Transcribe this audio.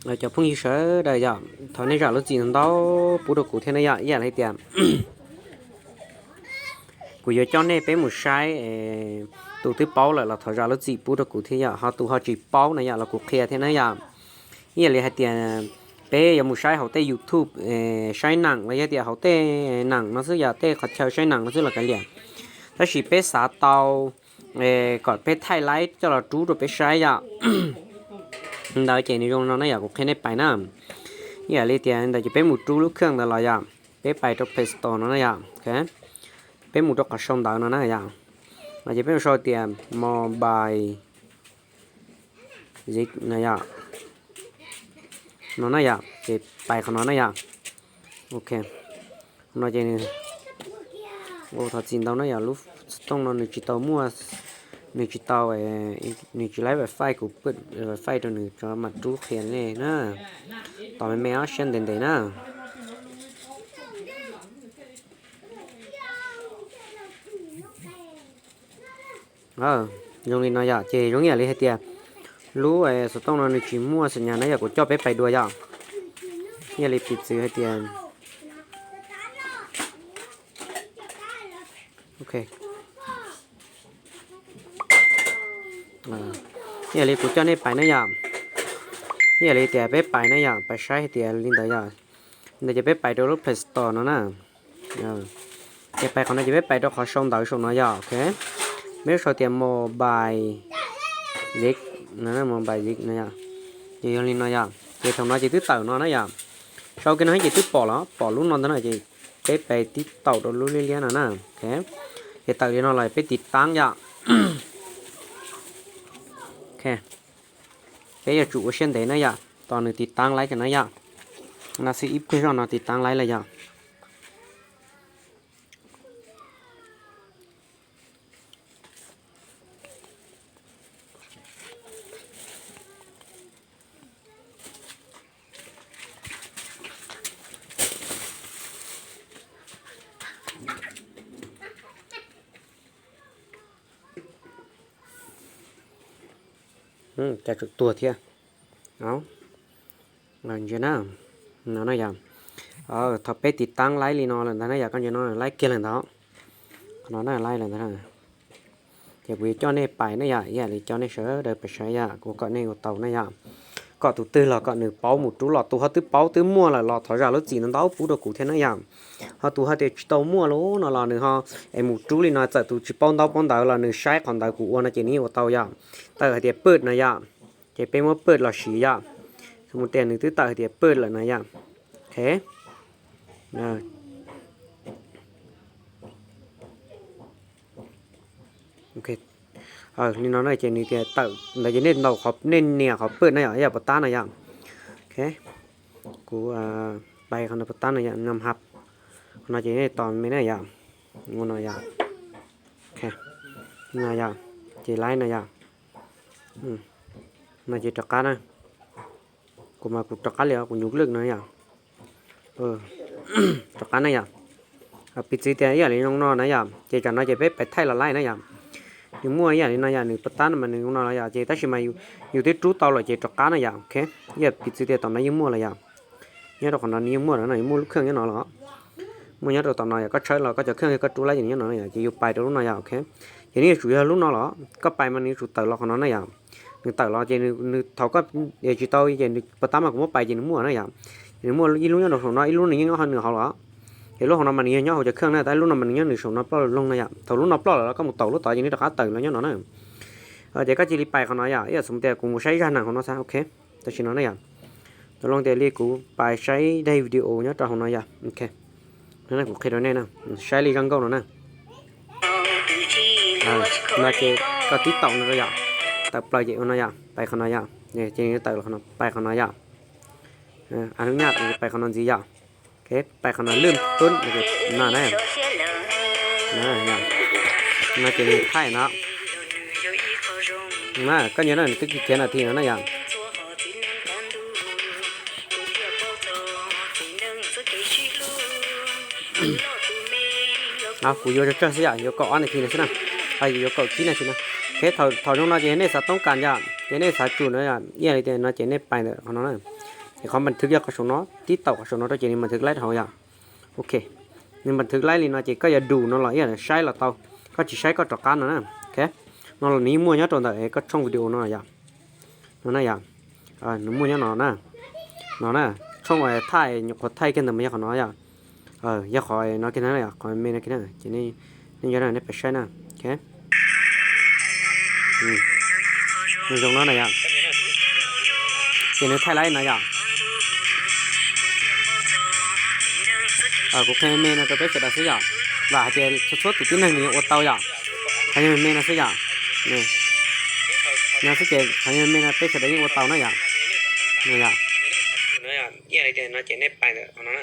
Cov phooj ywg sawv daws yom, thov nej zam lub txim ntau pub rau kuv thiab na yom. Ib yam li tias kuv yuav coj nej peb mus saib, tus twb paub lawm los thov zam lub txim pub rau kuv thiab yom, ho tus ho tsis paub na yom los kuv qhia thiab na yom. Ib yam li hais tias peb yuav mus saib hauv tej YouTube, saib neem los yog tias hauv tej neem no xwb yom, tej qhov chaw saib neem no xwb los kav liam. Tab sis peb xav tau kom peb thaij laib coj los rub rau peb saib yom. Ntawd ces nws zoo no na yom, kuv qhia nej pais na. Ib yam li tias ntawd ces peb mus rub lub kheej ntawd los yom, peb pais rau Play Store no na yom. Peb mus rau qhov sau ntawv no na yom, no ces peb mus sau tias Mobile Zip no yom, no na yom, ces pais qhov no na yom. Ok, no ces nws, thov txim ntau na yom, lub xov tooj no nws tsis tau muaj, nws tsis tau, nws tsis laib wifi, kuv pw wifi rau nws tso mam rub qhia nej na. Tos me me ob siab ntev ntev na. Zoo li no yom, ces zoo ib yam li hais tias lub xov tooj no nws tsis muaj xim nyas na yom, kuv coj peb pais dua yom. Ib yam li piv txwv hais tias, ok, ib yam li kuv coj nej pais na yom, ib yam li tias peb pais na yom, pais saib hais tias li ntawd yom. Ntawd ces peb pais rau lub Play Store no na. Ces pais qhov no ces peb pais rau qhov sau ntawv saum no yom, ok. Peb sau tias Mobile Zip, Mobile Zip no yom. Ces yog li no yom, ces thaum no ces twb tawm no na yom. Sau kiag no ces twb pom los, pom lub no ntag na, ces peb pais tib taum rau lub liab liab no na. Ces tawm li no los peb tiv taab yom. Peb yuav tsum ua siab ntev na yom, tos nws tiv taab laib cov no yom. No xwb ib pliag zoj no tiv taab laib lawm yom. Cas tsum tuag thiab. Ntsia na, no na yom. Thaum peb tiv taab laib li no lawm ntag na yom, koj ntsia no laib kiag lawm ntag. Qhov no na laib lawm ntag. Ces kuv yuav coj nej pais na yom, ib yam li coj nej sawv daws pais saib yom, kuv kom nej ua tau na yom. Kom tus twg los kom nws paub mus rub los, tus ho twb paub twb muaj lawm los thov zam lub txim ntau ntau pub rau kuv thiab na yom. Ho tus ho tias tsis tau muaj lub no los nws ho es mus rub li no, txawm tus tsis paub ntaub paub ntawv los nws saib qhov ntawd kuv ua no ces nws yeej ua tau yom. Tawm hais tias pwj no yom, ces peb muab pwj los siv yom. Xws mus tias nws twb tawm hais tias pwj lawm no yom. Ok. Li no na ces nws tias tawm ntawd ces nej ntaus qhov, nej nias qhov pwj na yom, ib yam puas tab no yom. Ok, kuv pais qhov no puas tab no yom, nab hab. Qhov no ces nej tos me na yom. Ua no yom. Ok, no yom, ces laib no yom. No ces rov qab na. Kuv mas kuv rov qab li os, kuv nyuv lwj no yom. Rov qab na yom. Piv txwv tias ib yam li zoo no na yom, ces tsam no ces peb pais thaij los laij na yom. Nws muaj ib yam li no yom, nws puas tab no mas nws zoo no yom, ces tab sis mas yus twb rub tau lawm ces rov qab na yom. Ok, ib yam piv txwv tias tom no yeej muaj lawm yom. Nyob rau qhov no nws yeej muaj lawm no, muaj lub kheej nyob no los. Muaj nyob rau tom no yom, koj tshawb los koj cov kheej koj rub laib ces nws nyob no yom, ces yus pais rau lub no yom, ok. Ces nws yuav tsum yog lub no los, koj pais mas nws yuav tsum tawm los qhov no na yom. Nws tawm los ces nws thaum koj tsis tau ces nws puas tab mas kuv muab pais ces nws muaj na yom. Ces nws muaj ib lub nyob rau saum no, ib lub nws yeej nyob hauv nws hauv los. Ces lub hauv no mas nws yog nyob hauv cov kheej na, tab ib lub no mas nws nyob nws saum no plaub lo loog na yom. Thaum lub no ploj lawm los koj mus taus lub tod ces nws rov qab tawm los nyob no na. Ces koj cia li pais qhov no yom, ib yam xws tias kuv mus saib zaj neeg hauv no xwb, ok. Tam sim no na yom, tau loo tias li kuv pais saib daim video nyob rau hauv no yom, ok. Kuv qhia rau nej na, saib li zaj nkauj no na. No ces koj tib taum no yom, tawm plaws ces ua no yom, pais qhov no yom, ces tawm los pais qhov no yom. Hnub nyoog pais qhov no ntxiv yom. Ok, pais qhov no lwj tub no na. No ces nws thaij no. Koj nyob no nws twb khiav nas this no na yom. Kuv yuav tsawg tsawg xwb yom, yuav kaum ob nas this no xwb na. Yuav kaum tsib nas this no. Ok, thaum zoo no ces nej xav toob kas yom, Ces nej xav tsum no yom, ib yam li tias no ces nej pais ntawm qhov no na. Ces qhov npas thwv yog qhov saum no, tib taum qhov saum no rau ces nws npas thwv laib dhau yom. Ok, nws npas thwv laib li no ces koj yuav dus no los ib yam saib los tau, koj tsis saib koj rov qab no na. Ok, no los nws yeej muaj nyob rau ntawm koj tshooj video no yom. No na yom, nws muaj nyob no na. No na, tshooj thaij nyuam qhuav thaij kiag ntawd mas yog qhov no yom. Yog qhov no kiag na, qhov me no kiag na ces nej nco nej pais saib na. Ok, nws zoo no na yom. Ces nws thaij laib no yom. Kuv qhia me me no rau peb sawv daws xwb yom. Vam hais tias txhua txhua tus tib neeg nws yeej ua tau yom. Qhov yog me me no xwb yom. No xwb ces qhov yog me me no peb sawv daws yeej ua tau na yom. Yog, no ces nej pais ntawm qhov no na.